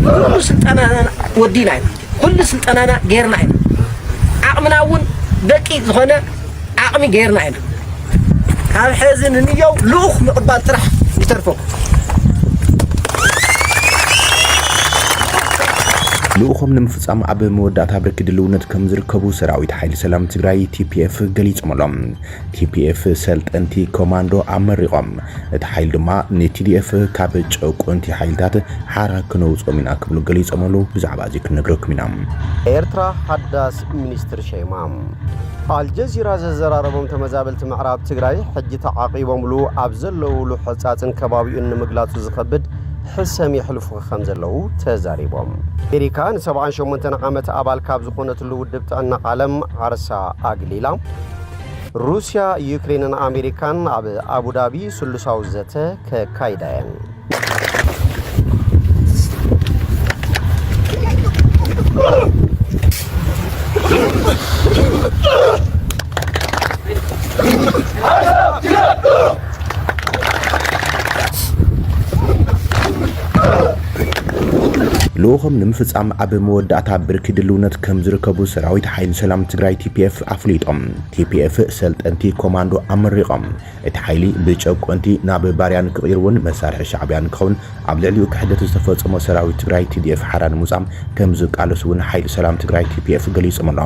ኩሉ ስልጠናና ወዲና ኢና። ኩሉ ስልጠናና ጌርና ኢና። ዓቕምና እውን በቂ ዝኾነ ዓቕሚ ጌርና ኢና። ካብ ሕዚ ንንየው ልኡኽ ምቕባል ጥራሕ ይተርፎ። ልኡኾም ንምፍጻም ኣብ መወዳእታ ብርኪ ድልውነት ከም ዝርከቡ ሰራዊት ሓይሊ ሰላም ትግራይ፣ ቲ ፒ ኤፍ፣ ገሊጾም ኣለዉ። ቲ ፒ ኤፍ ሰልጠንቲ ኮማንዶ ኣመሪቖም። እቲ ሓይሊ ድማ ን ቲ ዲ ኤፍ ካብ ጨቆንቲ ሓይልታት ሓራ ክነውጽኦም ኢና ክብሉ ገሊጾም ኣለዉ። ብዛዕባ እዚ ክንነግረኩም ኢና። ኤርትራ ሓዳስ ሚኒስትር ሸይማ። ኣልጀዚራ ዘዘራረቦም ተመዛበልቲ ምዕራብ ትግራይ ሕጂ ተዓቒቦምሉ ኣብ ዘለውሉ ሕጻጽን ከባቢኡን ንምግላጹ ዝኸብድ ሕሰም የሕልፉ ከም ዘለዉ ተዛሪቦም። ኣሜሪካ ን ሰብዓን ሸሞንተን ዓመት ኣባል ካብ ዝኾነትሉ ውድብ ጥዕና ዓለም ዓርሳ ኣግሊላ። ሩስያ፣ ዩክሬንን ኣሜሪካን ኣብ ኣቡዳቢ ስሉሳዊ ዘተ ከካይዳ እየን። ልኡኾም ንምፍጻም ኣብ መወዳእታ ብርኪ ድልውነት ከም ዝርከቡ ሰራዊት ሓይሊ ሰላም ትግራይ፣ ቲ ፒ ኤፍ፣ ኣፍሊጦም። ቲ ፒ ኤፍ ሰልጠንቲ ኮማንዶ ኣመሪቖም። እቲ ሓይሊ ብጨቆንቲ ናብ ባርያ ንክቕይር እውን መሳርሒ ሻዕብያ ንክኸውን ኣብ ልዕሊኡ ክሕደት ዝተፈጸሞ ሰራዊት ትግራይ፣ ቲ ዲ ኤፍ፣ ሓራ ንምውጻም ከም ዝቃለሱ እውን ሓይሊ ሰላም ትግራይ፣ ቲ ፒ ኤፍ፣ ገሊጾም ኣሎ።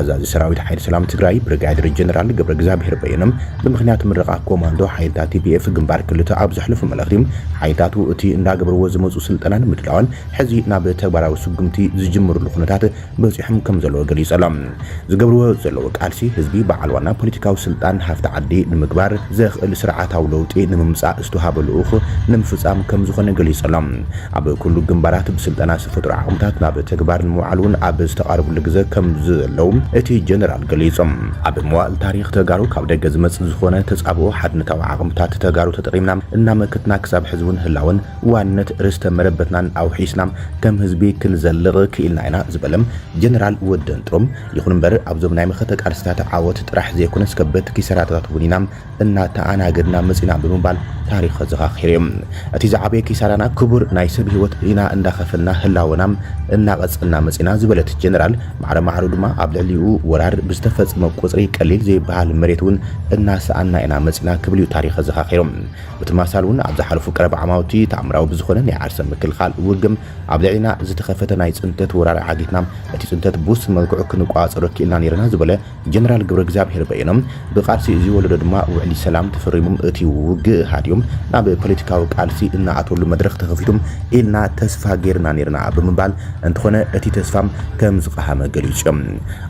ኣዛዚ ሰራዊት ሓይሊ ሰላም ትግራይ ብርጋዴር ጀነራል ገብረ እግዚኣብሔር በየነ ብምኽንያት ምረቓ ኮማንዶ ሓይልታት ቲ ፒ ኤፍ ግንባር ክልተ ኣብ ዘሕለፉ መልእኽቲ፣ ሓይልታቱ እቲ እንዳገበርዎ ዝመጹ ስልጠናን ምድላዋን ሕዚ ናብ ተግባራዊ ስጉምቲ ዝጅምርሉ ኩነታት በጺሖም ከም ዘለዉ ገሊጹ ኣሎ። ዝገብርዎ ዘለዉ ቃልሲ ህዝቢ በዓል ዋና ፖለቲካዊ ስልጣን ሃፍቲ ዓዲ ንምግባር ዘኽእል ስርዓታዊ ለውጢ ንምምጻእ ዝተውሃበ ልኡኽ ንምፍጻም ከም ዝኾነ ገሊጹ ኣሎ። ኣብ ኩሉ ግንባራት ብስልጠና ዝተፈጥሩ ዓቕምታት ናብ ተግባር ንምውዓል እውን ኣብ ዝተቓረብሉ ግዘ ከም ዘለዉ እቲ ጀነራል ገሊጹ። ኣብ መዋእል ታሪኽ ተጋሩ ካብ ደገ ዝመጽእ ዝኾነ ተጻብኦ ሓድነታዊ ዓቕምታት ተጋሩ ተጠቒምና እናመከትና ክሳብ ሕዚ እውን ህላወን ዋንነት ርስተ መረበትናን ኣውሒስና ከም ህዝቢ ክንዘልቕ ክኢልና ኢና ዝበለ ጀነራል ወደንጥሮም፣ ይኹን እምበር ኣብዞም ናይ መኸተ ቃልስታት ዓወት ጥራሕ ዘይኮነስ ከበድቲ ኪሳራታት እውን ኢና እናተኣናገድና መጺና ብምባል ታሪኽ ኣዘኻኺሩ እዩ። እቲ ዝዓበየ ኪሳራና ክቡር ናይ ሰብ ህይወት ኢና እንዳኸፈልና ህላወና እናቐጸልና መጺና ዝበለ እቲ ጀነራል፣ ማዕረ ማዕሩ ድማ ኣብ ልዕሊኡ ወራር ብዝተፈጸመ ቁጽሪ ቀሊል ዘይበሃል መሬት እውን እናሰኣንና ኢና መጺና ክብል እዩ ታሪኽ ኣዘኻኺሩ። ብተመሳሳሊ እውን ኣብ ዝሓለፉ ቀረባ ዓማውቲ ተኣምራዊ ብዝኾነ ናይ ዓርሰ ምክልኻል ውግም ኣብ ልዕሊና ዝተኸፈተ ናይ ጽንተት ወራር ዓጊትና እቲ ጽንተት ብውሱን መልክዑ ክንቋጸሮ ክኢልና ነይርና ዝበለ ጀነራል ገብረ እግዚኣብሔር በየነ፣ ብቃልሲ እዚ ወለዶ ድማ ውዕሊ ሰላም ተፈሪሞም እቲ ውግእ ሃዲዮም ናብ ፖለቲካዊ ቃልሲ እናኣተወሉ መድረኽ ተኸፊቱ ኢልና ተስፋ ገይርና ነይርና ብምባል፣ እንተኾነ እቲ ተስፋ ከም ዝቐሃመ ገሊጹ እዩ።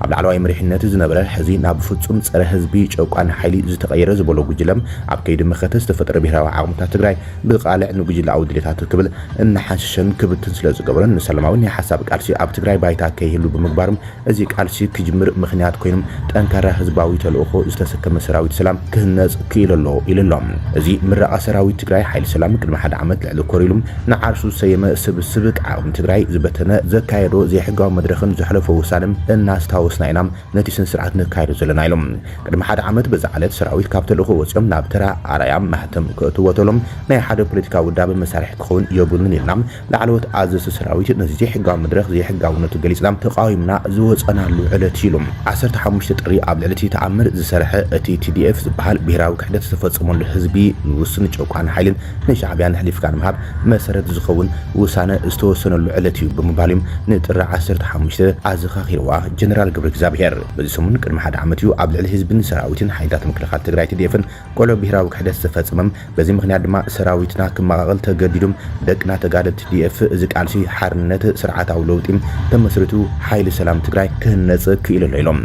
ኣብ ላዕለዋይ መሪሕነት ዝነበረ ሕዚ ናብ ፍጹም ጸረ ህዝቢ ጨቋን ሓይሊ ዝተቐየረ ዝበሎ ጉጅለ፣ ኣብ ከይዲ መኸተ ዝተፈጠረ ብሄራዊ ዓቕምታት ትግራይ ብቓልዕ ንጉጅለኣዊ ድሌታቱ ክብል እናሓንሸሸን ክብትን ስለ ዝገበሮን ንሰላማዊ ናይ ሓሳብ ቃልሲ ኣብ ትግራይ ባይታ ከይህሉ ብምግባሩ፣ እዚ ቃልሲ ክጅምር ምኽንያት ኮይኖም ጠንካራ ህዝባዊ ተልእኾ ዝተሰከመ ሰራዊት ሰላም ክህነጽ ክኢሉ ኣሎ ኢሉ ኣሎ። እዚ ምረቓ ሰራዊት ትግራይ ሓይሊ ሰላም ቅድሚ ሓደ ዓመት ልዕሊ ኮር ኢሉ ንዓርሱ ዝሰየመ ስብስብ ዓቕሚ ትግራይ ዝበተነ ዘካየዶ ዘይሕጋዊ መድረኽን ዘሕለፎ ውሳነ እናስታወስና ኢና ነቲ ስነ ስርዓት ነካይዶ ዘለና ኢሎም። ቅድሚ ሓደ ዓመት በዛ ዕለት ሰራዊት ካብ ተልእኾ ወፂኦም ናብ ተራ ኣራያ ማህተም ክእትዎ ተሎም ናይ ሓደ ፖለቲካዊ ውዳበ መሳርሒ ክኸውን የብሉን ኢልና ላዕለዎት ኣዘዝቲ ሰራዊት ነዚ ዘይሕጋዊ መድረኽ ዘይሕጋውነቱ ገሊፅና ተቃዊምና ዝወፀናሉ ዕለት ኢሉ። ዓሰርተ ሓሙሽተ ጥሪ ኣብ ልዕሊ እቲ ተኣምር ዝሰርሐ እቲ ቲ ዲ ኤፍ ዝበሃል ብሄራዊ ክሕደት ዝተፈፀመሉ ህዝቢ ንውሱን ጨቋን ሓይልን ንሻዕብያን ኣሕሊፍካ ንምሃብ መሰረት ዝኸውን ውሳነ ዝተወሰነሉ ዕለት እዩ ብምባል እዮም ንጥሪ ዓሰርተ ሓሙሽተ ኣዘኻኺርዋ ጀነራል ገብረ እግዚኣብሔር። በዚ ሰሙን ቅድሚ ሓደ ዓመት እዩ ኣብ ልዕሊ ህዝብን ሰራዊትን ሓይልታት ምክልኻል ትግራይ ቲ ዲ ኤፍን ቆልዑ ብሄራዊ ክሕደት ዝተፈጸመም። በዚ ምኽንያት ድማ ሰራዊትና ክመቓቐል ተገዲዱ። ደቅና ተጋደልቲ ቲ ዲ ኤፍ እዚ ቃልሲ ሓርነት ስርዓታዊ ለውጢ ተመስሪቱ ሓይሊ ሰላም ትግራይ ክህነጽ ክኢሉ ኣሎ ኢሎም።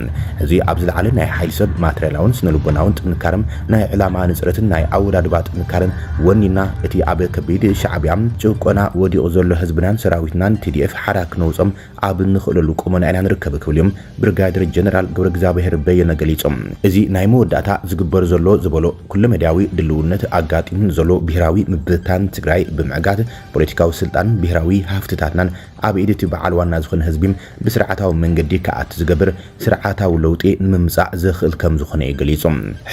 እዚ ኣብ ዝለዓለ ናይ ሓይሊ ሰብ ማትርያላውን ስነ ልቦናውን ጥንካረን ናይ ዕላማ ንጽረትን ናይ ኣወዳድባ ጥንካረን ወኒና እቲ ኣብ ከቢድ ሻዕብያ ጭቆና ወዲቑ ዘሎ ህዝብናን ሰራዊትናን ቲ ዲ ኤፍ ሓራ ክነውጾም ኣብ እንኽእለሉ ቁመና ኢና ንርከብ ክብል እዮም ብርጋዴር ጀነራል ገብረ እግዚኣብሔር በየነ ገሊጾም። እዚ ናይ መወዳእታ ዝግበር ዘሎ ዝበሎ ኩለመዳያዊ ድልውነት ኣጋጢሙ ዘሎ ብሄራዊ ምብትታን ትግራይ ብምዕጋት ፖለቲካዊ ስልጣን ብሄራዊ ሃፍትታትናን ኣብ ኢድ እቲ በዓል ዋና ዝኾነ ህዝቢ ብስርዓታዊ መንገዲ ክኣቲ ዝገብር ስርዓታዊ ለውጢ ንምምፃእ ዘኽእል ከም ዝኾነ እዩ ገሊጹ።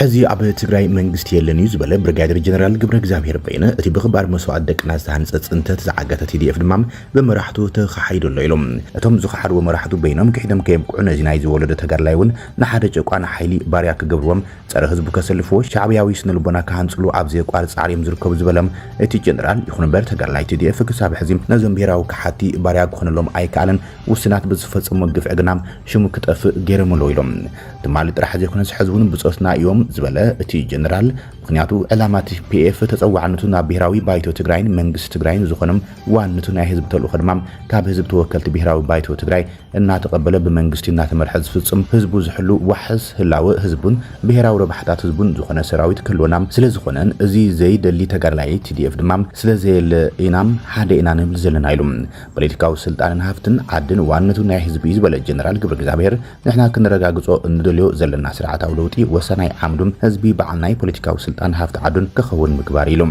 ሕዚ ኣብ ትግራይ መንግስቲ የለን እዩ ዝበለ ብርጋዴር ጀነራል ግብረ እግዚኣብሔር በየነ፣ እቲ ብኽባር መስዋዕት ደቅና ዝተሃንጸ ጽንተት ዝዓገተ ቲ ዲ ኤፍ ድማ ብመራሕቱ ተኻሒዱ ኣሎ ኢሉ። እቶም ዝኸሓድዎ መራሕቱ በይኖም ክሒዶም ከየብቅዑ ነዚ ናይዚ ወለዶ ተጋድላይ እውን ንሓደ ጨቋኒ ሓይሊ ባርያ ክገብርዎም ጸረ ህዝቡ ከሰልፍዎ ሻዕብያዊ ስነ ልቦና ክሃንጽሉ ኣብ ዘየቋርጽ ጻዕሪ እዮም ዝርከቡ ዝበሎም እቲ ጀነራል፣ ይኹን እምበር ተጋድላይ ቲ ዲ ኤፍ ክሳብ ሕዚ ነዞም ብሄራዊ ክሓቲ ባርያ ክኾነሎም ኣይከኣለን። ውስናት ብዝፈጸሞ ግፍዒ ግና ሽሙ ክጠፍእ ገይሮም ኣለዉ ኢሎም። ትማሊ ጥራሕ ዘይኮነስ ሕዚ እውን ብጾትና እዮም ዝበለ እቲ ጀነራል፣ ምኽንያቱ ዕላማ ቲ ፒ ኤፍ ተጸዋዕነቱ ናብ ብሄራዊ ባይቶ ትግራይን መንግስቲ ትግራይን ዝኾነ ዋንነቱ ናይ ህዝቢ ተልእኾ ድማ ካብ ህዝቢ ተወከልቲ ብሄራዊ ባይቶ ትግራይ እናተቐበለ ብመንግስቲ እናተመርሐ ዝፍጽም ህዝቡ ዝሕሉ ዋሕስ ህላወ ህዝቡን ብሄራዊ ረብሓታት ህዝቡን ዝኾነ ሰራዊት ክህልወና ስለ ዝኾነን እዚ ዘይደሊ ተጋድላይ ቲ ዲ ኤፍ ድማ ስለ ዘየለ ኢና ሓደ ኢና ንብል ዘለና ኢሉ። ፖለቲካዊ ስልጣንን ሃፍትን ዓድን ዋንነቱ ናይ ህዝቢ እዩ ዝበለ ጀነራል ግብረ እግዚኣብሔር ንሕና ክነረጋግጾ እንደልዮ ዘለና ስርዓታዊ ለውጢ ወሳናይ ዓምዱን ህዝቢ በዓል ናይ ፖለቲካዊ ስልጣን ሃፍቲ ዓዱን ክኸውን ምግባር ኢሉ።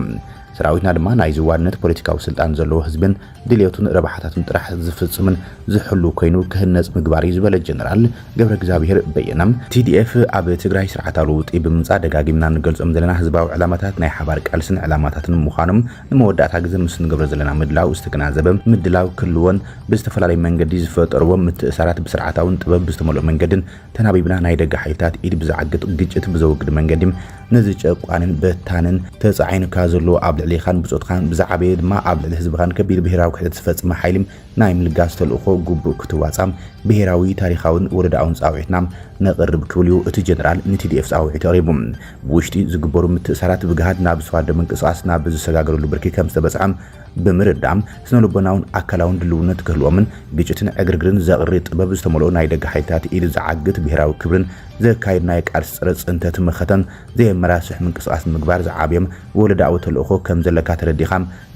ሰራዊትና ድማ ናይዚ ዋንነት ፖለቲካዊ ስልጣን ዘለዎ ህዝብን ድልየቱን ረብሓታቱን ጥራሕ ዝፍጽምን ዝሕሉ ኮይኑ ክህነጽ ምግባር እዩ ዝበለ ጀነራል ገብረ እግዚኣብሔር በየነ፣ ቲ ዲ ኤፍ ኣብ ትግራይ ስርዓታዊ ለውጢ ብምምጻእ ደጋጊምና ንገልጾም ዘለና ህዝባዊ ዕላማታት ናይ ሓባር ቃልስን ዕላማታትን ምዃኖም ንመወዳእታ ግዜ ምስ ንገብሮ ዘለና ምድላው ዝተገናዘበ ምድላው ክህልዎን ብዝተፈላለየ መንገዲ ዝፈጠርዎ ምትእሳራት ብስርዓታውን ጥበብ ብዝተመልኦ መንገድን ተናቢብና ናይ ደገ ሓይልታት ኢድ ብዝዓግት ግጭት ብዘወግድ መንገዲ ነዚ ጨቋንን በታንን ተጻዒኑካ ዘሎ ኣብ ልዕሌኻን ብጾትካን ብዝዓበየ ድማ ኣብ ልዕሊ ህዝብኻን ከቢድ ብሄራዊ ክሕደት ዝፈጸመ ሓይሊ ናይ ምልጋስ ተልእኾ ግቡእ ክትዋጻ ብሄራዊ ታሪኻውን ወለዳውን ጻውዒትና ነቕርብ ክብል እዩ እቲ ጀነራል ን ቲ ዲ ኤፍ ጻውዒት ኣቕሪቡ። ብውሽጢ ዝግበሩ ምትእሳራት ብግሃድ ናብ ዝተዋደደ ምንቅስቓስ ናብ ዝሰጋገረሉ ብርኪ ከም ዝተበጽሐ ብምርዳእ ስነ ልቦናውን ኣካላውን ድልውነት ክህልዎምን ግጭትን ዕግርግርን ዘቕሪ ጥበብ ዝተመልኦ ናይ ደገ ሓይልታት ኢድ ዝዓግት ብሄራዊ ክብርን ዘካየድናዮ ቃልሲ ጸረ ጽንተት መኸተን ዘየመራስሕ ምንቅስቓስ ንምግባር ዝዓብዮም ወለዳዊ ተልእኾ ከም ዘለካ ተረዲኻ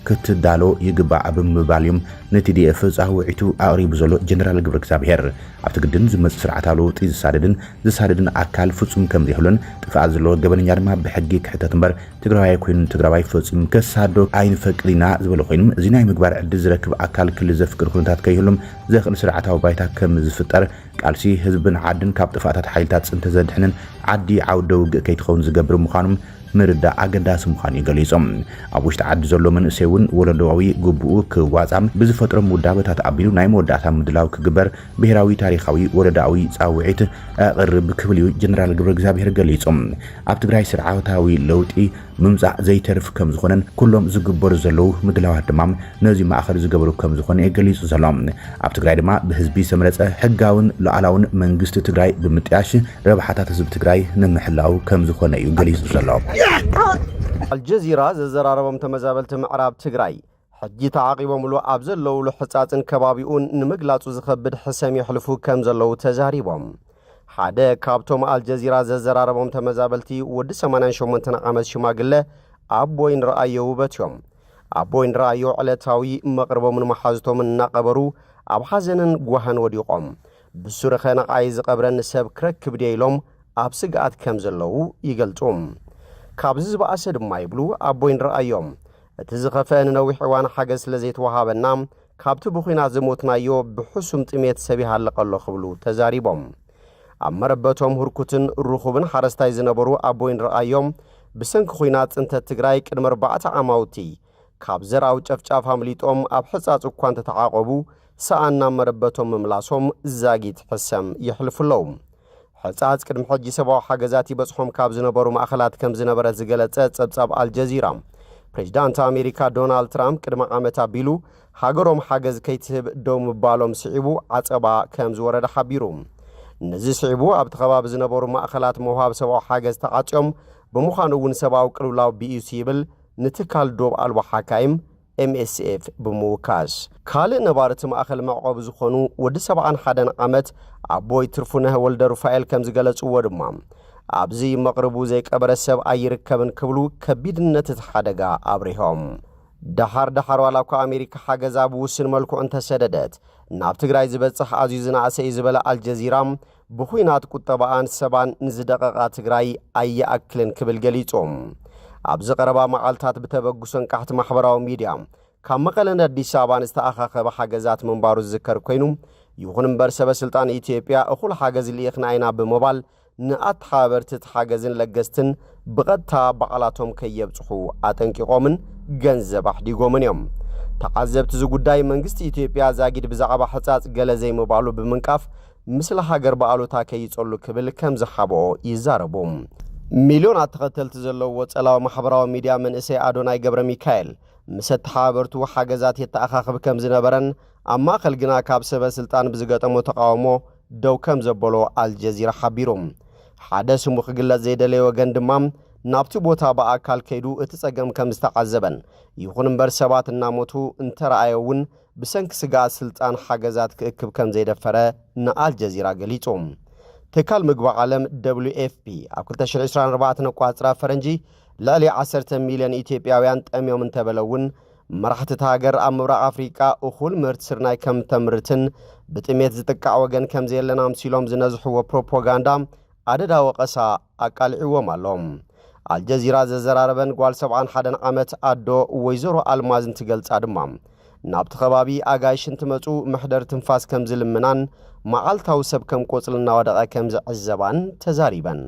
ክትዳሎ ይግባእ ብምባል እዮም ን ቲ ዲ ኤፍ ጻውዒቱ ኣቕሪቡ ዘሎ ጀነራል ግብረ እግዚኣብሔር። ኣብቲ ግድን ዝመጽእ ስርዓታዊ ለውጢ ዝሳደድን ዝሳደድን ኣካል ፍጹም ከም ዘይህሉን ጥፍኣት ዘለዎ ገበነኛ ድማ ብሕጊ ክሕተት እምበር ትግራዋይ ኮይኑ ንትግራዋይ ፈጺሙ ከሳዶ ኣይንፈቅድ ኢና ዝበለ ኮይኑ፣ እዚ ናይ ምግባር ዕድል ዝረክብ ኣካል ክሊ ዘፍቅድ ኩነታት ከይህሉም ዘኽእል ስርዓታዊ ባይታ ከም ዝፍጠር፣ ቃልሲ ህዝብን ዓድን ካብ ጥፍኣታት ሓይልታት ጽንተ ዘድሕንን ዓዲ ዓውደ ውግእ ከይትኸውን ዝገብር ምዃኑ ምርዳእ ኣገዳሲ ምዃኑ እዩ ገሊጾም። ኣብ ውሽጢ ዓዲ ዘሎ መንእሰይ እውን ወለዶዊ ግቡኡ ክዋጻ ብዝፈጥሮም ውዳበታት ኣቢሉ ናይ መወዳእታ ምድላው ክግበር ብሄራዊ ታሪኻዊ ወለዳዊ ጻውዒት ኣቕርብ ክብል እዩ ጀነራል ግብረ እግዚኣብሔር ገሊጹ። ኣብ ትግራይ ስርዓታዊ ለውጢ ምምጻእ ዘይተርፍ ከም ዝኾነን ኩሎም ዝግበሩ ዘለዉ ምድላዋት ድማ ነዚ ማእኸል ዝገበሩ ከም ዝኾነ እዩ ገሊጹ ዘሎ። ኣብ ትግራይ ድማ ብህዝቢ ዝተመረጸ ሕጋውን ሉዓላውን መንግስቲ ትግራይ ብምጥያሽ ረብሓታት ህዝቢ ትግራይ ንምሕላው ከም ዝኾነ እዩ ገሊጹ ዘሎ። ኣልጀዚራ ዘዘራረቦም ተመዛበልቲ ምዕራብ ትግራይ ሕጂ ተዓቒቦምሉ ኣብ ዘለውሉ ሕጻጽን ከባቢኡን ንምግላጹ ዝኸብድ ሕሰም የሕልፉ ከም ዘለዉ ተዛሪቦም። ሓደ ካብቶም ኣልጀዚራ ዘዘራረቦም ተመዛበልቲ ወዲ ሰማንያን ሸሞንተን ዓመት ሽማግለ ኣቦይ ንረኣዮ ውበት እዮም። ኣቦይ ንረኣዮ ዕለታዊ መቕርቦም ንመሓዝቶም እናቐበሩ ኣብ ሓዘንን ጓህን ወዲቖም፣ ብሱርኸ ንዓይ ዝቐብረኒ ሰብ ክረክብ ድየ ኢሎም ኣብ ስግኣት ከም ዘለዉ ይገልጹ። ካብዚ ዝበኣሰ ድማ ይብሉ ኣቦይ ንረኣዮም፣ እቲ ዝኸፍአ ንነዊሕ እዋን ሓገዝ ስለ ዘይተዋሃበና ካብቲ ብኹናት ዝሞትናዮ ብሕሱም ጥሜት ሰብ ይሃልቕ ኣሎ ክብሉ ተዛሪቦም። ኣብ መረበቶም ህርኩትን ርኹብን ሓረስታይ ዝነበሩ ኣቦይ ንረኣዮም ብሰንኪ ኹናት ጽንተት ትግራይ ቅድሚ ኣርባዕተ ዓማውቲ ካብ ዘርኣዊ ጨፍጫፍ ኣምሊጦም ኣብ ሕጻጽ እኳ እንተተዓቖቡ ሰኣን ናብ መረበቶም ምምላሶም ዛጊት ሕሰም የሕልፉ ኣለዉ። ሕጻጽ ቅድሚ ሕጂ ሰብኣዊ ሓገዛት ይበጽሖም ካብ ዝነበሩ ማእኸላት ከም ዝነበረ ዝገለጸ ጸብጻብ ኣልጀዚራ፣ ፕሬዚዳንት ኣሜሪካ ዶናልድ ትራምፕ ቅድሚ ዓመት ኣቢሉ ሃገሮም ሓገዝ ከይትህብ ደው ምባሎም ስዒቡ ዓጸባ ከም ዝወረደ ሓቢሩ። ነዚ ስዒቡ ኣብቲ ከባቢ ዝነበሩ ማእኸላት ምውሃብ ሰብኣዊ ሓገዝ ተዓጽዮም ብምዃኑ እውን ሰብኣዊ ቅልውላው ብኢዩ ይብል ንትካል ዶብ ኣልቦ ሓካይም ኤም ኤስ ኤፍ ብምውካስ። ካልእ ነባሪ እቲ ማእኸል መዕቆቢ ዝኾኑ ወዲ ሰብዓን ሓደን ዓመት ኣቦይ ትርፉነህ ወልደ ሩፋኤል ከም ዝገለጽዎ ድማ ኣብዚ መቕርቡ ዘይቀበረ ሰብ ኣይርከብን ክብሉ ከቢድነት እቲ ሓደጋ ኣብሪሆም። ደሓር ደሓር ዋላ እኳ ኣሜሪካ ሓገዝ ኣብ ውስን መልክዑ እንተሰደደት ናብ ትግራይ ዝበጽሕ ኣዝዩ ዝነኣሰ እዩ ዝበለ ኣልጀዚራ ብኹናት ቁጠባኣን ሰባን ንዝደቐቓ ትግራይ ኣይኣክልን ክብል ገሊጹ። ኣብዚ ቀረባ መዓልታት ብተበግሶ ንቃሕቲ ማሕበራዊ ሚድያ ካብ መቐለን ኣዲስ ኣበባን ዝተኣኻኸበ ሓገዛት ምንባሩ ዝዝከር ኮይኑ፣ ይኹን እምበር ሰበ ስልጣን ኢትዮጵያ እኹል ሓገዝ ልኢኽና ኢና ብምባል ንኣተሓባበርቲ እቲ ሓገዝን ለገስትን ብቐጥታ ባዕላቶም ከየብጽሑ ኣጠንቂቖምን ገንዘብ ኣሕዲጎምን እዮም። ተዓዘብቲ እዚ ጉዳይ መንግስቲ ኢትዮጵያ ዛጊድ ብዛዕባ ሕጻጽ ገለ ዘይምባሉ ብምንቃፍ፣ ምስለ ሃገር ብኣሉታ ከይጸሉ ክብል ከም ዝሓብኦ ይዛረቡ። ሚልዮናት ተኸተልቲ ዘለዎ ጸላዊ ማሕበራዊ ሚድያ መንእሰይ ኣዶናይ ገብረ ሚካኤል ምስ ኣተሓባበርቱ ሓገዛት የተኣኻኽብ ከም ዝነበረን ኣብ ማእከል ግና ካብ ሰበ ስልጣን ብዝገጠሞ ተቃውሞ ደው ከም ዘበሎ ኣልጀዚራ ሓቢሩ። ሓደ ስሙ ክግለጽ ዘይደለየ ወገን ድማ ናብቲ ቦታ ብኣካል ከይዱ እቲ ጸገም ከም ዝተዓዘበን፣ ይኹን እምበር ሰባት እናሞቱ እንተረኣዮ እውን ብሰንኪ ስግኣት ስልጣን ሓገዛት ክእክብ ከም ዘይደፈረ ንኣልጀዚራ ገሊጹ። ትካል ምግቢ ዓለም ደብሊዩ ኤፍ ፒ ኣብ ክልተ ሽሕን ዕስራን ኣርባዕተን ኣቋጽራ ፈረንጂ ልዕሊ ዓሰርተ ሚልዮን ኢትዮጵያውያን ጠምዮም እንተበለ እውን፣ መራሕቲ እታ ሃገር ኣብ ምብራቕ ኣፍሪቃ እኹል ምህርቲ ስርናይ ከም ተምርትን ብጥሜት ዝጥቃዕ ወገን ከም ዘየለን ኣምሲሎም ዝነዝሕዎ ፕሮፓጋንዳ ኣደዳ ወቐሳ ኣቃሊዕዎም ኣሎ። ኣልጀዚራ ዘዘራረበን ጓል ሰብዓን ሓደን ዓመት ኣዶ ወይዘሮ ኣልማዝ እንትገልጻ ድማ፣ ናብቲ ከባቢ ኣጋይሽ እንትመጹ መሕደሪ ትንፋስ ከም ዝልምናን መዓልታዊ ሰብ ከም ቆጽሊ እናወደቐ ከም ዝዕዘባን ተዛሪበን።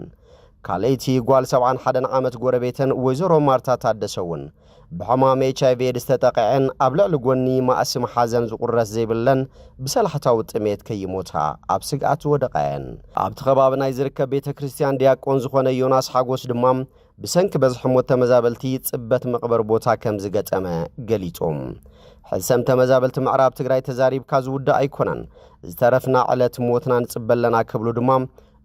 ካልኣይቲ ጓል ሰብዓን ሓደን ዓመት ጎረቤተን ወይዘሮ ማርታ ታደሰ እውን ብሕማም ኤች ኣይ ቪ ኤድስ ተጠቒዐን ኣብ ልዕሊ ጎኒ ማእስም ሓዘን ዝቑረስ ዘይብለን ብሰላሕታዊ ጥሜት ከይሞታ ኣብ ስግኣት ዝወደቓ እየን። ኣብቲ ከባቢ ናይ ዝርከብ ቤተ ክርስቲያን ዲያቆን ዝኾነ ዮናስ ሓጎስ ድማ ብሰንኪ በዝሒ ሞት ተመዛበልቲ ጽበት መቕበር ቦታ ከም ዝገጠመ ገሊጹ። ሕሰም ተመዛበልቲ ምዕራብ ትግራይ ተዛሪብካ ዝውዳእ ኣይኮነን፣ ዝተረፍና ዕለት ሞትና ንጽበ ኣለና ክብሉ ድማ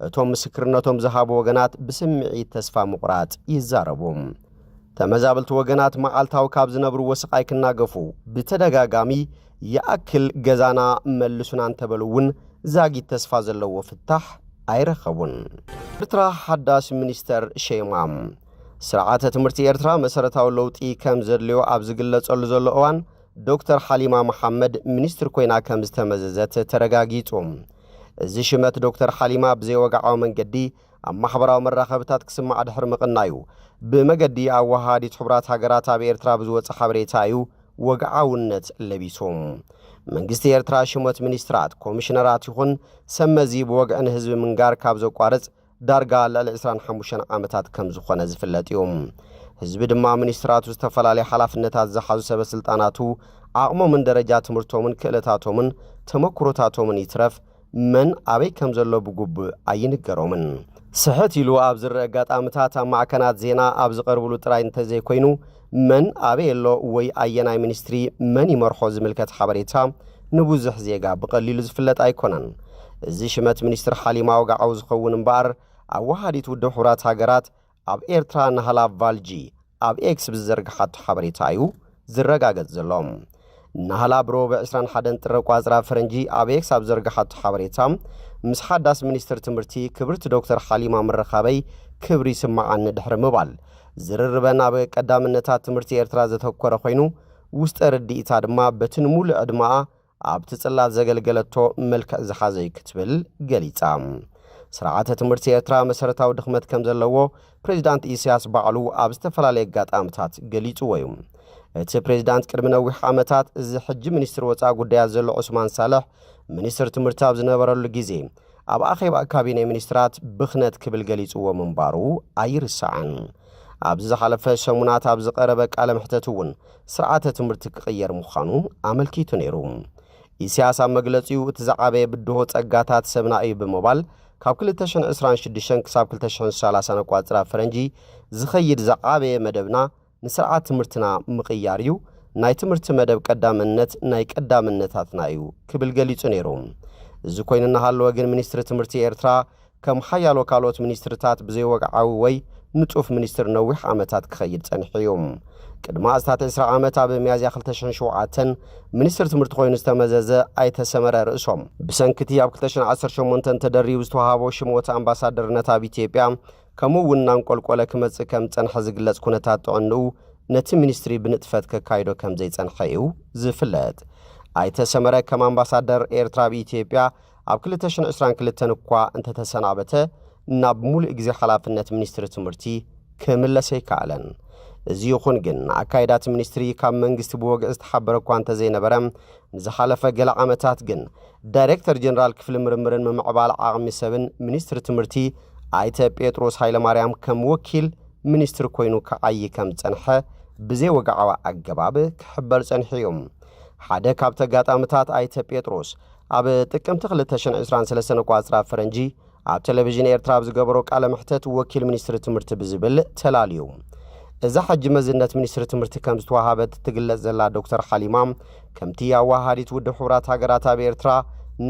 እቶም ምስክርነቶም ዝሃቡ ወገናት ብስምዒት ተስፋ ምቑራጽ ይዛረቡ። ተመዛበልቲ ወገናት መዓልታዊ ካብ ዝነብርዎ ስቓይ ክናገፉ ብተደጋጋሚ ይኣክል ገዛና መልሱና እንተበሉ እውን ዛጊት ተስፋ ዘለዎ ፍታሕ ኣይረኸቡን። ኤርትራ ሓዳስ ሚኒስተር ሸይማ። ስርዓተ ትምህርቲ ኤርትራ መሰረታዊ ለውጢ ከም ዘድልዮ ኣብ ዝግለጸሉ ዘሎ እዋን፣ ዶክተር ሓሊማ መሓመድ ሚኒስትር ኮይና ከም ዝተመዘዘት ተረጋጊጹ። እዚ ሽመት ዶክተር ሓሊማ ብዘይወግዓዊ መንገዲ ኣብ ማሕበራዊ መራኸብታት ክስማዕ ድሕሪ ምቕናዩ፣ ብመገዲ ኣወሃሃዲት ሕቡራት ሃገራት ኣብ ኤርትራ ብዝወጸ ሓበሬታ እዩ ወግዓውነት ለቢሱ። መንግስቲ ኤርትራ ሽሞት ሚኒስትራት፣ ኮሚሽነራት ይኹን ሰብ መዚ ብወግዒ ንህዝቢ ምንጋር ካብ ዘቋርጽ ዳርጋ ልዕሊ ዕስራን ሓሙሽተን ዓመታት ከም ዝኾነ ዝፍለጥ እዩ። ህዝቢ ድማ ሚኒስትራቱ ዝተፈላለዩ ሓላፍነታት ዝሓዙ ሰበ ስልጣናቱ ዓቕሞምን ደረጃ ትምህርቶምን ክእለታቶምን ተመክሮታቶምን ይትረፍ መን ኣበይ ከም ዘሎ ብግቡእ ኣይንገሮምን። ስሕት ኢሉ ኣብ ዝረአ ኣጋጣምታት ኣብ ማዕከናት ዜና ኣብ ዝቐርብሉ ጥራይ እንተዘይኮይኑ፣ መን ኣበይ ኣሎ ወይ ኣየናይ ሚኒስትሪ መን ይመርሖ ዝምልከት ሓበሬታ ንብዙሕ ዜጋ ብቐሊሉ ዝፍለጥ ኣይኮነን። እዚ ሽመት ሚኒስትር ሓሊማ ወግዓዊ ዝኸውን እምበኣር፣ ኣወሃዲት ውድብ ሕቡራት ሃገራት ኣብ ኤርትራ ናህላ ቫልጂ ኣብ ኤክስ ብዝዘርግሓቶ ሓበሬታ እዩ ዝረጋገጽ ዘሎ። ናህላ ብሮብዕ ዕስራን ሓደን ጥሪ ቋጽራ ፈረንጂ ኣብ ኤክስ ኣብ ዘርግሓቶ ሓበሬታ፣ ምስ ሓዳስ ሚኒስትር ትምህርቲ ክብርቲ ዶክተር ሓሊማ ምርኻበይ ክብሪ ይስምዓኒ ድሕሪ ምባል፣ ዝርርበን ኣብ ቀዳምነታት ትምህርቲ ኤርትራ ዘተኮረ ኮይኑ፣ ውስጠ ርድኢታ ድማ በቲ ንሙሉእ ዕድመኣ ኣብቲ ጽላት ዘገልገለቶ መልክዕ ዝሓዘ እዩ ክትብል ገሊጻ። ስርዓተ ትምህርቲ ኤርትራ መሰረታዊ ድኽመት ከም ዘለዎ ፕሬዚዳንት ኢሳያስ ባዕሉ ኣብ ዝተፈላለዩ ኣጋጣምታት ገሊጽዎ እዩ። እቲ ፕሬዚዳንት ቅድሚ ነዊሕ ዓመታት እዚ ሕጂ ሚኒስትር ወጻኢ ጉዳያት ዘሎ ዑስማን ሳልሕ ሚኒስትር ትምህርቲ ኣብ ዝነበረሉ ግዜ ኣብ ኣኼባ ካቢነ ሚኒስትራት ብኽነት ክብል ገሊጽዎ ምንባሩ ኣይርሳዕን። ኣብዚ ዝሓለፈ ሰሙናት ኣብ ዝቐረበ ቃለ መሕተት እውን ስርዓተ ትምህርቲ ክቕየር ምዃኑ ኣመልኪቱ ነይሩ። ኢሳያስ ኣብ መግለጺኡ እቲ ዝዓበየ ብድሆ ጸጋታት ሰብና እዩ ብምባል ካብ ክልተ ሽሕን ዕስራን ሽዱሽተን ክሳብ ክልተ ሽሕን ሰላሳን ኣቋጽራ ፈረንጂ ዝኸይድ ዝዓበየ መደብና ንስርዓት ትምህርትና ምቕያር እዩ፣ ናይ ትምህርቲ መደብ ቀዳምነት ናይ ቀዳምነታትና እዩ ክብል ገሊጹ ነይሩ። እዚ ኮይኑ እናሃለወ ግን ሚኒስትሪ ትምህርቲ ኤርትራ ከም ሓያሎ ካልኦት ሚኒስትርታት ብዘይወግዓዊ ወይ ንጡፍ ሚኒስትር ነዊሕ ዓመታት ክኸይድ ጸኒሑ እዩ። ቅድሚ ኣስታት ዕስራ ዓመት ኣብ ሚያዝያ ክልተ ሽሕን ሸውዓተን ሚኒስትር ትምህርቲ ኮይኑ ዝተመዘዘ ኣይተ ሰመረ ርእሶም፣ ብሰንኪ እቲ ኣብ ክልተ ሽሕን ዓሰርተ ሸሞንተን ተደሪቡ ዝተዋሃቦ ሽሞት ኣምባሳደርነት ኣብ ኢትዮጵያ፣ ከምኡ እውን እናንቆልቆለ ክመጽእ ከም ዝጸንሐ ዝግለጽ ኩነታት ጥዕንኡ ነቲ ሚኒስትሪ ብንጥፈት ከካይዶ ከም ዘይጸንሐ እዩ ዝፍለጥ። ኣይተ ሰመረ ከም ኣምባሳደር ኤርትራ ኣብ ኢትዮጵያ ኣብ ክልተ ሽሕን ዕስራን ክልተን እኳ እንተተሰናበተ፣ ናብ ሙሉእ ግዜ ሓላፍነት ሚኒስትሪ ትምህርቲ ክምለስ ኣይከኣለን። እዚ ይኹን ግን፣ ኣካይዳ እቲ ሚኒስትሪ ካብ መንግስቲ ብወግዒ ዝተሓበረ እኳ እንተዘይነበረ፣ ንዝሓለፈ ገለ ዓመታት ግን ዳይሬክተር ጀነራል ክፍሊ ምርምርን ምምዕባል ዓቕሚ ሰብን ሚኒስትሪ ትምህርቲ ኣይተ ጴጥሮስ ሃይለማርያም ከም ወኪል ሚኒስትሪ ኮይኑ ክዓዪ ከም ዝጸንሐ ብዘይወግዓዊ ኣገባብ ክሕበር ጸኒሑ እዩ። ሓደ ካብቲ ኣጋጣምታት ኣይተ ጴጥሮስ ኣብ ጥቅምቲ ክልተ ሽሕን ዕስራን ሰለስተን ኣቋጽራ ፈረንጂ ኣብ ቴሌቪዥን ኤርትራ ኣብ ዝገበሮ ቃለ መሕተት ወኪል ሚኒስትሪ ትምህርቲ ብዝብል ተላልዩ። እዛ ሕጂ መዝነት ሚኒስትሪ ትምህርቲ ከም ዝተዋሃበት እትግለጽ ዘላ ዶክተር ሓሊማ፣ ከምቲ ኣዋሃዲት ውድብ ሕቡራት ሃገራት ኣብ ኤርትራ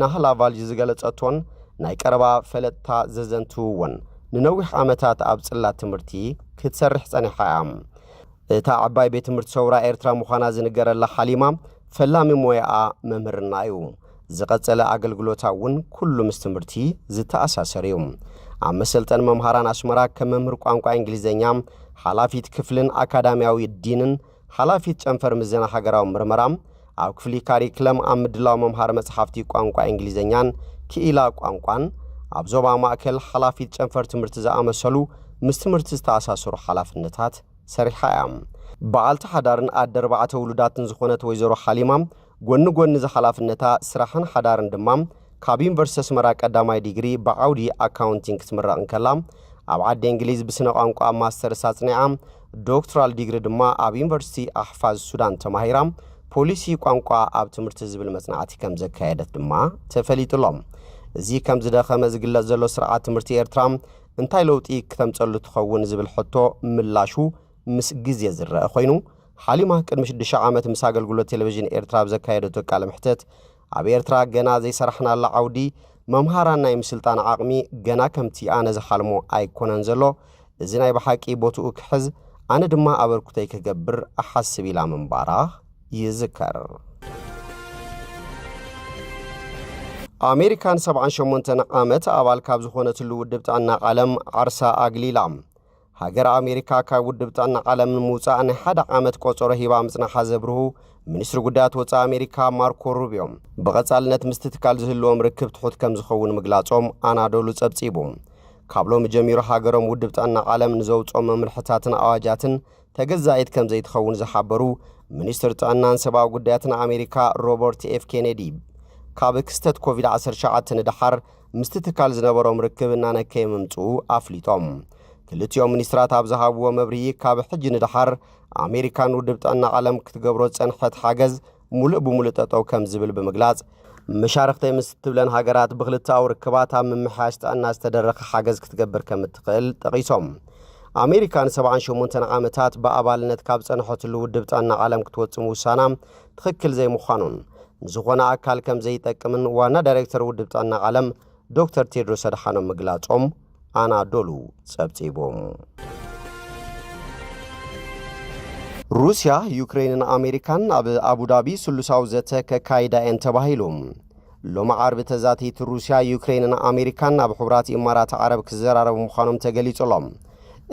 ናህላ ቫልጅ ዝገለጸቶን ናይ ቀረባ ፈለጥታ ዘዘንትውዎን፣ ንነዊሕ ዓመታት ኣብ ጽላት ትምህርቲ ክትሰርሕ ጸኒሓ እያ። እታ ዓባይ ቤት ትምህርቲ ሰውራ ኤርትራ ምዃና ዝንገረላ ሓሊማ፣ ፈላሚ ሞያኣ መምህርና እዩ። ዝቐጸለ ኣገልግሎታ እውን ኩሉ ምስ ትምህርቲ ዝተኣሳሰር እዩ። ኣብ መሰልጠኒ መምሃራን ኣስመራ ከም መምህር ቋንቋ እንግሊዝኛ፣ ሓላፊት ክፍልን ኣካዳሚያዊ ዲንን ሓላፊት ጨንፈር ምዘና ሃገራዊ ምርመራ፣ ኣብ ክፍሊ ካሪክለም ኣብ ምድላው መምሃሪ መጽሓፍቲ ቋንቋ እንግሊዝኛን ክኢላ ቋንቋን፣ ኣብ ዞባ ማእከል ሓላፊት ጨንፈር ትምህርቲ ዝኣመሰሉ ምስ ትምህርቲ ዝተኣሳሰሩ ሓላፍነታት ሰሪሓ እያ። በዓልቲ ሓዳርን ኣደ ኣርባዕተ ውሉዳትን ዝኾነት ወይዘሮ ሓሊማ፣ ጎኒ ጎኒ እዚ ሓላፍነታ ስራሕን ሓዳርን ድማ፣ ካብ ዩኒቨርሲቲ ኣስመራ ቀዳማይ ዲግሪ ብዓውዲ ኣካውንቲንግ ክትምረቕ እንከላ፣ ኣብ ዓዲ እንግሊዝ ብስነ ቋንቋ ማስተርስ ኣጽኒዓ፣ ዶክትራል ዲግሪ ድማ ኣብ ዩኒቨርሲቲ ኣሕፋዝ ሱዳን ተማሂራ፣ ፖሊሲ ቋንቋ ኣብ ትምህርቲ ዝብል መጽናዕቲ ከም ዘካየደት ድማ ተፈሊጡ ኣሎ። እዚ ከም ዝደኸመ ዝግለጽ ዘሎ ስርዓት ትምህርቲ ኤርትራ እንታይ ለውጢ ክተምጸሉ ትኸውን ዝብል ሕቶ ምላሹ ምስ ግዜ ዝረአ ኮይኑ፣ ሓሊማ ቅድሚ ሽዱሽተ ዓመት ምስ ኣገልግሎት ቴሌቪዥን ኤርትራ ኣብ ዘካየደቶ ቃለ መሕተት፣ ኣብ ኤርትራ ገና ዘይሰራሕናላ ዓውዲ መምሃራን ናይ ምስልጣን ዓቕሚ ገና ከምቲ ኣነ ዝሓልሞ ኣይኮነን ዘሎ። እዚ ናይ ብሓቂ ቦትኡ ክሕዝ፣ ኣነ ድማ ኣበርክቶይ ክገብር እሓስብ ኢላ ምንባራ ይዝከር። ኣሜሪካ ንሰብዓን ሸሞንተን ዓመት ኣባል ካብ ዝኾነትሉ ውድብ ጥዕና ዓለም ዓርሳ ኣግሊላ። ሃገር ኣሜሪካ ካብ ውድብ ጥዕና ዓለም ንምውጻእ ናይ ሓደ ዓመት ቆጸሮ ሂባ ምጽናሓ ዘብርሁ ሚኒስትሪ ጉዳያት ወጻኢ ኣሜሪካ ማርኮ ሩቢዮ፣ ብቐጻልነት ምስቲ ትካል ዝህልዎም ርክብ ትሑት ከም ዝኸውን ምግላጾም ኣናዶሉ ጸብጺቡ። ካብ ሎሚ ጀሚሩ ሃገሮም ውድብ ጥዕና ዓለም ንዘውጽኦም መምርሕታትን ኣዋጃትን ተገዛኢት ከም ዘይትኸውን ዝሓበሩ ሚኒስትር ጥዕናን ሰብኣዊ ጉዳያትን ኣሜሪካ ሮበርት ኤፍ ኬኔዲ፣ ካብ ክስተት ኮቪድ ዓሰርተ ትሽዓተ ንደሓር ምስቲ ትካል ዝነበሮም ርክብ እናነከየ ምምጽኡ ኣፍሊጦም። ክልቲኦም ሚኒስትራት ኣብ ዝሃብዎ መብርሂ፣ ካብ ሕጂ ንደሓር ኣሜሪካን ውድብ ጥዕና ዓለም ክትገብሮ ዝጸንሐት ሓገዝ ሙሉእ ብሙሉእ ጠጠው ከም ዝብል ብምግላጽ፣ መሻርኽተይ ምስ እትብለን ሃገራት ብክልተኣዊ ርክባት ኣብ ምምሕያሽ ጥዕና ዝተደረኸ ሓገዝ ክትገብር ከም እትኽእል ጠቒሶም። ኣሜሪካ ንሰብዓን ሸሞንተን ዓመታት ብኣባልነት ካብ ጸንሐትሉ ውድብ ጥዕና ዓለም ክትወጽእ ምውሳና ትኽክል ዘይምዃኑን ንዝኾነ ኣካል ከም ዘይጠቅምን ዋና ዳይሬክተር ውድብ ጥዕና ዓለም ዶክተር ቴድሮስ ኣድሓኖም ምግላጾም ኣናዶሉ ጸብጺቡ። ሩስያ፣ ዩክሬንን ኣሜሪካን ኣብ ኣቡዳቢ ስሉሳዊ ዘተ ከካይዳ እየን ተባሂሉ። ሎሚ ዓርቢ ተዛተይቲ ሩስያ፣ ዩክሬንን ኣሜሪካን ኣብ ሕቡራት ኢማራት ዓረብ ክዘራረቡ ምዃኖም ተገሊጹ ኣሎ።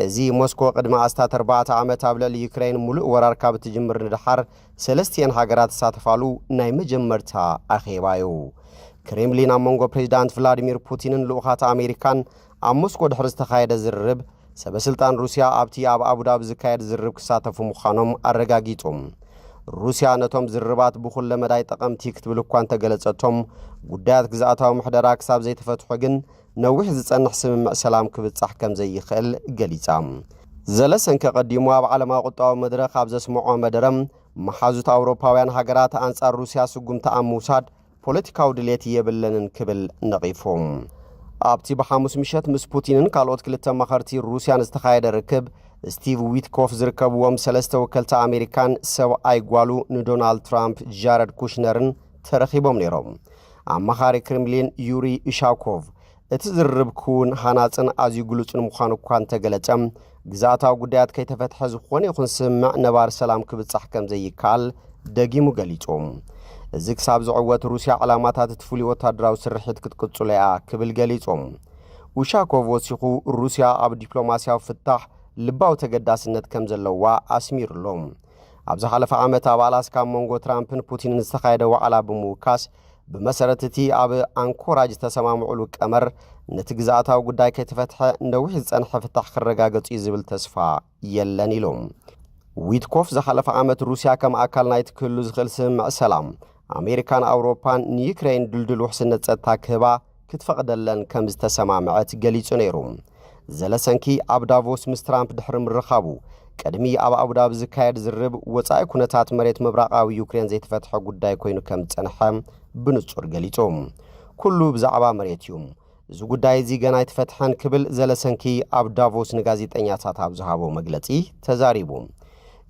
እዚ ሞስኮ ቅድሚ ኣስታት ኣርባዕተ ዓመት ኣብ ልዕሊ ዩክሬን ሙሉእ ወራር ካብ እትጅምር ንደሓር ሰለስቲኤን ሃገራት ዝሳተፋሉ ናይ መጀመርታ ኣኼባ እዩ። ክሬምሊን ኣብ መንጎ ፕሬዚዳንት ቭላዲሚር ፑቲንን ልኡኻት ኣሜሪካን ኣብ ሞስኮ ድሕሪ ዝተኻየደ ዝርርብ፣ ሰበ ስልጣን ሩስያ ኣብቲ ኣብ ኣቡዳቢ ዝካየድ ዝርርብ ክሳተፉ ምዃኖም ኣረጋጊጹ። ሩስያ ነቶም ዝርርባት ብኹለ መዳይ ጠቐምቲ ክትብል እኳ እንተገለጸቶም፣ ጉዳያት ግዝኣታዊ ምሕደራ ክሳብ ዘይተፈትሑ ግን ነዊሕ ዝጸንሕ ስምምዕ ሰላም ክብጻሕ ከም ዘይኽእል ገሊጻ። ዘለሰንከ ቀዲሙ ኣብ ዓለማዊ ቁጠባዊ መድረኽ ኣብ ዘስምዖ መደረ፣ መሓዙት ኣውሮፓውያን ሃገራት ኣንጻር ሩስያ ስጉምቲ ኣብ ምውሳድ ፖለቲካዊ ድሌት የብለንን ክብል ነቒፉ። ኣብቲ ብሓሙስ ምሸት ምስ ፑቲንን ካልኦት ክልተ ኣማኸርቲ ሩስያን ዝተኻየደ ርክብ፣ ስቲቭ ዊትኮፍ ዝርከብዎም ሰለስተ ወከልቲ ኣሜሪካን ሰብኣይ ጓሉ ንዶናልድ ትራምፕ ጃረድ ኩሽነርን ተረኺቦም ነይሮም። ኣማኻሪ ክሬምሊን ዩሪ ኢሻኮቭ፣ እቲ ዝርርብ ክውን ሃናጽን ኣዝዩ ግሉጽን ምዃኑ እኳ እንተገለጸ፣ ግዝኣታዊ ጉዳያት ከይተፈትሐ ዝኾነ ይኹን ስምምዕ ነባሪ ሰላም ክብጻሕ ከም ዘይከኣል ደጊሙ ገሊጹ። እዚ ክሳብ ዝዕወት ሩስያ ዕላማታት እቲ ፍሉይ ወታደራዊ ስርሒት ክትቅጽሎ እያ ክብል ገሊጹ። ኡሻኮቭ ወሲኹ፣ ሩስያ ኣብ ዲፕሎማስያዊ ፍታሕ ልባዊ ተገዳስነት ከም ዘለዋ ኣስሚሩሉ። ኣብ ዝሓለፈ ዓመት ኣብ ኣላስካ ኣብ መንጎ ትራምፕን ፑቲንን ዝተኻየደ ዋዕላ ብምውካስ፣ ብመሰረት እቲ ኣብ ኣንኮራጅ ዝተሰማምዑሉ ቀመር፣ ነቲ ግዝኣታዊ ጉዳይ ከይተፈትሐ ነዊሕ ዝጸንሐ ፍታሕ ክረጋገጽ እዩ ዝብል ተስፋ የለን ኢሉ። ዊትኮፍ ዝሓለፈ ዓመት ሩስያ ከም ኣካል ናይቲ ክህሉ ዝኽእል ስምምዕ ሰላም ኣሜሪካን ኣውሮፓን ንዩክሬን ድልድል ውሕስነት ጸጥታ ክህባ ክትፈቕደለን ከም ዝተሰማምዐት ገሊጹ ነይሩ። ዘለሰንኪ ኣብ ዳቮስ ምስ ትራምፕ ድሕሪ ምርኻቡ ቅድሚ ኣብ ኣቡዳቢ ዝካየድ ዝርብ ወጻኢ ኩነታት መሬት ምብራቓዊ ዩክሬን ዘይተፈትሐ ጉዳይ ኮይኑ ከም ዝጸንሐ ብንጹር ገሊጹ። ኩሉ ብዛዕባ መሬት እዩ። እዚ ጉዳይ እዚ ገና ኣይተፈትሐን ክብል ዘለሰንኪ ኣብ ዳቮስ ንጋዜጠኛታት ኣብ ዝሃቦ መግለጺ ተዛሪቡ።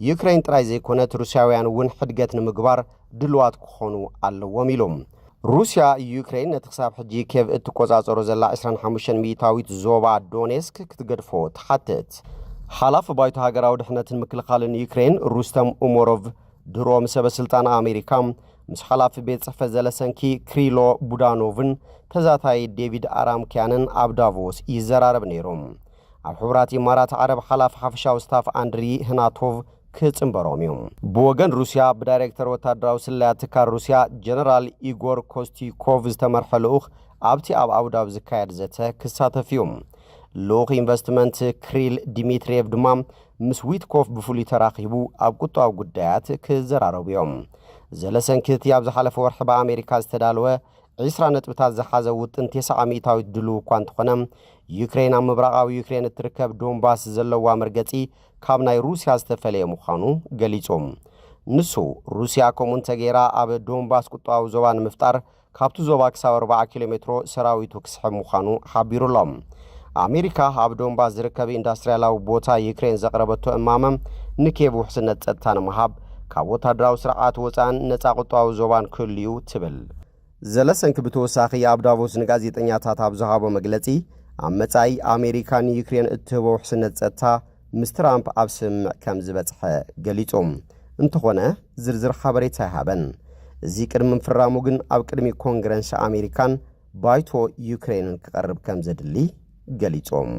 ዩክሬን ጥራይ ዘይኮነት ሩስያውያን እውን ሕድገት ንምግባር ድልዋት ክኾኑ ኣለዎም ኢሉ። ሩስያ ዩክሬን ነቲ ክሳብ ሕጂ ኬቭ እትቆጻጸሮ ዘላ ዕስራን ሓሙሽተን ሚእታዊት ዞባ ዶኔስክ ክትገድፎ ትሓትት። ሓላፊ ባይቶ ሃገራዊ ድሕነትን ምክልኻልን ዩክሬን ሩስተም ኡሞሮቭ ድሮ ምስ ሰበ ስልጣን ኣሜሪካ ምስ ሓላፊ ቤት ጽሕፈት ዘለሰንኪ ክሪሎ ቡዳኖቭን ተዛታይ ዴቪድ ኣራምኪያንን ኣብ ዳቮስ ይዘራረብ ነይሩ። ኣብ ሕቡራት ኢማራት ዓረብ ሓላፊ ሓፈሻዊ ስታፍ ኣንድሪ ህናቶቭ ክጽንበሮም እዩ። ብወገን ሩስያ ብዳይሬክተር ወታደራዊ ስለያ ትካል ሩስያ ጀነራል ኢጎር ኮስቲኮቭ ዝተመርሐ ልኡኽ ኣብቲ ኣብ ኣቡዳቢ ዝካየድ ዘተ ክሳተፍ እዩ። ልኡኽ ኢንቨስትመንት ክሪል ዲሚትሪየቭ ድማ ምስ ዊትኮፍ ብፍሉይ ተራኺቡ ኣብ ቁጠባዊ ጉዳያት ክዘራረቡ እዮም። ዘለሰንኪ እቲ ኣብ ዝሓለፈ ወርሒ ብኣሜሪካ ዝተዳለወ ዕስራ ነጥብታት ዝሓዘ ውጥን ተስዓ ሚእታዊት ድልው እኳ እንተኾነ፣ ዩክሬን ኣብ ምብራቓዊ ዩክሬን እትርከብ ዶንባስ ዘለዋ መርገጺ ካብ ናይ ሩስያ ዝተፈለየ ምዃኑ ገሊጹ። ንሱ፣ ሩስያ ከምኡ እንተገይራ ኣብ ዶንባስ ቁጠባዊ ዞባ ንምፍጣር ካብቲ ዞባ ክሳብ ኣርባዓ ኪሎ ሜትሮ ሰራዊቱ ክስሕብ ምዃኑ ሓቢሩ ኣሎ። ኣሜሪካ ኣብ ዶንባስ ዝርከብ ኢንዳስትርያላዊ ቦታ ዩክሬን ዘቕረበቶ እማመ ንኬቭ ውሕስነት ጸጥታ ንምሃብ ካብ ወታደራዊ ስርዓት ወጻእን ነጻ ቁጠባዊ ዞባን ክህሉ እዩ ትብል። ዘለሰንኪ ብተወሳኺ ኣብ ዳቮስ ንጋዜጠኛታት ኣብ ዝሃቦ መግለጺ ኣብ መጻኢ ኣሜሪካ ንዩክሬን እትህቦ ውሕስነት ጸጥታ ምስ ትራምፕ ኣብ ስምምዕ ከም ዝበጽሐ ገሊጹ። እንተኾነ ዝርዝር ሓበሬታ ኣይሃበን። እዚ ቅድሚ ምፍራሙ ግን ኣብ ቅድሚ ኮንግረስ ኣሜሪካን ባይቶ ዩክሬንን ክቐርብ ከም ዘድሊ ገሊጾም።